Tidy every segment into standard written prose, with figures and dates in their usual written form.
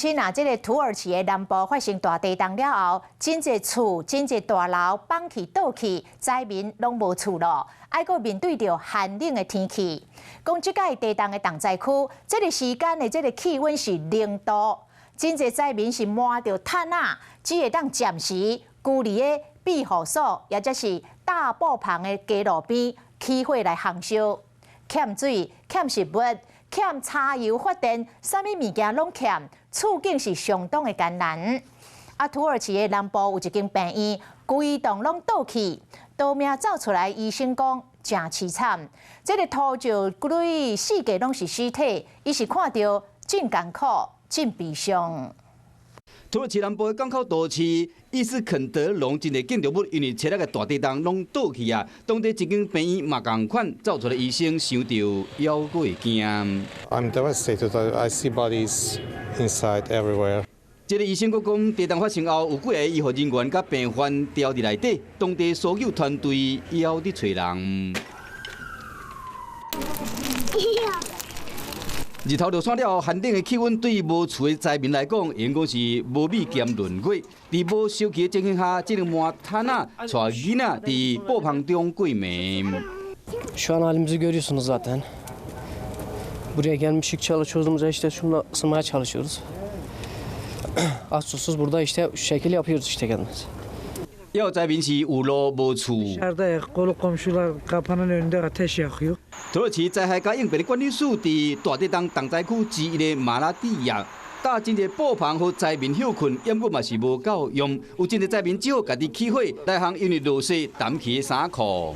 親啊，這个土耳其的南部發生大地動了後，真濟厝、真濟大樓崩去倒去，災民攏無厝咯，愛閣面對著寒冷的天氣。講這擺地動的重災區，這个時間的這个氣溫是0度，真濟災民是瞞著毯仔，只會當暫時居佇个庇護所，抑者是搭布棚的街路邊起火來烘燒，欠水、欠食物、欠柴油發電，啥物物件攏欠，處境是相當的艱難。啊，土耳其的南部有一間病院，規棟攏倒去，逃命走出來，醫生講誠淒慘。這个塗石規四界攏是屍體，伊是看著真艱苦、真悲傷。土耳其南部的港口都市伊斯肯德隆真濟建築物，因為前日的大地動攏倒去啊！當地一間病院嘛仝款，走出來醫生想著猶閣會驚。 I'm devastated. I see bodies inside everywhere. 這个醫生閣講，地動發生後，有幾个醫護人員佮病患牢佇內底，當地搜救團隊猶佇揣人。日頭落山了後，寒冷的氣溫對無厝的災民來講，應該是無米兼閏月。佇無燒氣的情形下，只能瞞毯仔，帶囡仔佇布棚中過暝。 Şu an halimizi görüyorsunuz zaten. Buraya gelmişik, çalışıyoruz, işte şununla ısınmaya çalışıyoruz. Aç susuz burada işte şu şekil yapıyoruz işte kendimiz. 猶有災民是有路無厝。 Dışarıda konu komşular kapının önünde ateş yakıyor. 土耳其災害佮應變的管理署佇大地動重災區之一的馬拉蒂亞，搭真濟布棚予災民歇睏，猶閣嘛是無夠用，有真濟災民只好家己起火來烘因為落雪澹去的衫褲。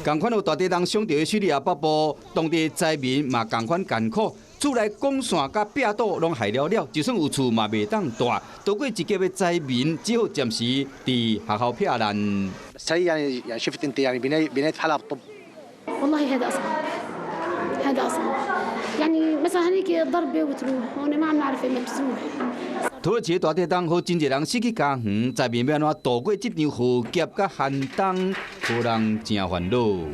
仝款予大地動傷著的敘利亞北部，當地災民嘛仝款艱苦，厝內管線佮壁堵攏害了了，就算有厝嘛袂當蹛。逃過一劫的災民只好暫時佇學校避難。 يعني يعني شفت انت يعني بنايه بنايه حلب طب. والله هذا اصعب، هذا اصعب، يعني مثلا هنيك ضربه وتروح، هون ما عم نعرف ايمتى تروح. 土耳其大地動，予真濟人失去家園，災民欲按怎渡過這場浩劫佮寒冬，予人誠煩惱。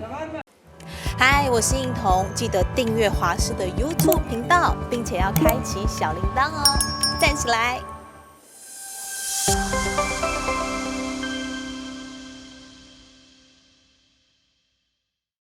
嗨，我是應彤，記得訂閱華視的 YouTube 頻道，並且要開啟小鈴鐺哦，讚起來！